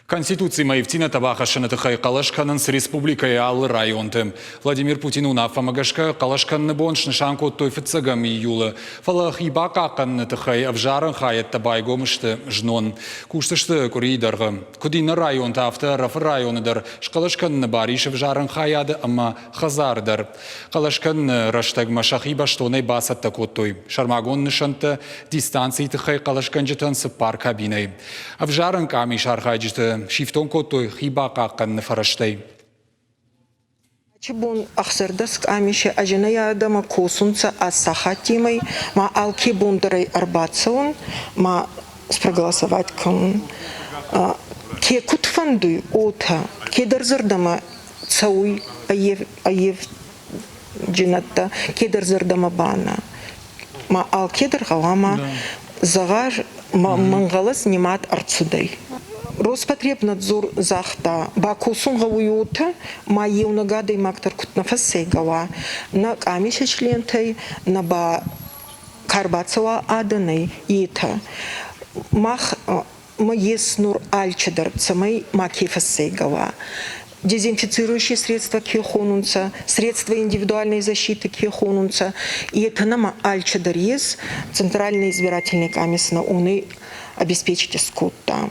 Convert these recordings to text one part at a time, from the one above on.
Конституцимӕ ивддзинӕдтӕ бахӕссыны тыххӕй хъӕлӕс кӕнынц республикӕйы алы районты. Владимир Путины уынаффӕмӕ гӕсгӕ хъӕлӕс кӕныны бон снысан кодтой фыццӕгӕм июлы. Фӕлӕ хи бахъахъхъӕныны тыххӕй ӕвзарӕн хайӕдтӕ байгом сты знон. Кусдзысты къуырийы дӕргъы. Куыд иннӕ районты, афтӕ Ӕрӕфы районы дӕр схъӕлӕс кӕныны бар ис ӕвзарӕн хайады ӕмӕ хӕдзары дӕр. Хъӕлӕс кӕныны рӕстӕгмӕ сӕхи бӕстонӕй бацӕттӕ кодтой. Сӕрмагонд нысӕнттӕ дистанцийы тыххӕй хъӕлӕсгӕнджытӕн цыппар кабинӕйы. Ӕвзарӕн къамис архайджыты сифтонг кодтой хи бахъахъхъӕныны фӕрӕзтӕй. Ачи бон 16 къамиси ӕзинӕй адӕмӕ косунцӕ ӕ сахаттемӕй, ма алке бон дӕр ӕй ӕрбацӕун, ма спроголосовать кӕнун. Ке куд фӕндуй, уотӕ. Кедӕр зӕрдӕмӕ цӕуй аййевджинӕдтӕ, кедӕр зӕрдӕмӕ ба нӕ. Ма алкедӕр гъӕуама зӕгъа, мӕнгъӕлӕс нимад ӕрцудӕй. Роспотребнадзор загъта, бакосун гъӕуй уотӕ, ма еунӕг адӕймаг дӕр куд нӕ фӕссӕйгӕ уа, нӕ къамиси члентӕй, нӕ ба ка рбацӕуа адӕнӕй, етӕ. Мах ма ес нур алчидӕр, цӕмӕй маке фӕссӕйгӕ уа. Дезинфицирующие средства ке хонунцӕ, средства индивидуальной защиты ке хонунцӕ, етӕ нӕмӕ алчидӕр ес. Центральный избирательный комисс на уни обеспечить скодта.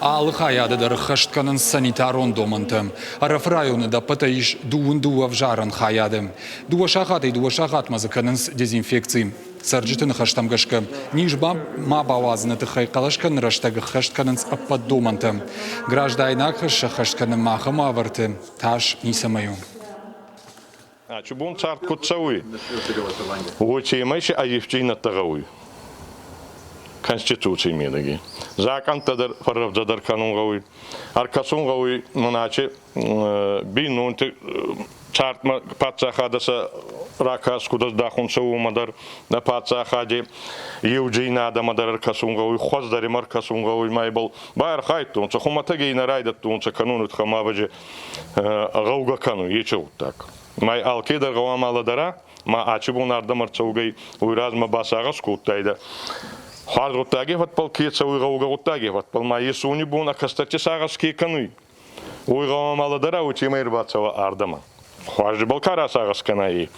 Алы хайады дӕр ӕххӕст кӕнынц санитарон домӕнтӕ. Ӕрӕфы районы ӕдӕппӕтӕй ис 22 ӕвзарӕн хайады. 2 сахатӕй 2 сахатмӕ дзы кӕнынц дезинфекци. Цӕрджыты ныхӕстӕм гӕсгӕ, низ ма бауадзыны тыххӕй хъӕлӕс кӕныны рӕстӕг ӕххӕст кӕнынц ӕппӕт домӕнтӕ. Граждайнаг хӕс сӕххӕст кӕнынмӕ ахӕм уавӕрты тас ницӕмӕй у. Ачи бон цард куд цӕуй, уотемӕй си ӕййевдзийнӕдтӕ гъӕуй Конституций медӕги. Закъӕнттӕ дӕр фӕррӕвдзӕдӕр кӕнун гъӕуй. Ӕркӕсун гъӕуй мӕнӕ бийнонти цардмӕ паддзахадӕ сӕ ракаст куд ӕздахунцӕ, уомӕ дӕр нӕ паддзахади еудзийнадӕмӕ дӕр ӕркӕсун гъӕуй, хуӕздӕр имӕ ӕркӕсун гъӕуй, ма ибӕл байархайдтонцӕ, хумӕтӕги нӕ райдӕдтонцӕ кӕнун, удхӕмӕвӕджи гъӕугӕ кӕнуй ечи гъуддаг. Ма алкедӕр гъӕуама лӕдӕра, ма ачи бон ардӕмӕ ӕрцӕугӕй уой размӕ басагъӕс кодтайдӕ. Хуарз гъуддаги фӕдбӕл ке цӕуй гъӕугӕ гъуддаги фӕдбӕл, ма есони бон ӕ кӕстӕрти сагъӕс ке кӕнуй, уой гъӕуама лӕдӕра, уотемӕй ӕрбацӕуа ардӕмӕ. Хуарзбӕл ка расагъӕс кӕна, е.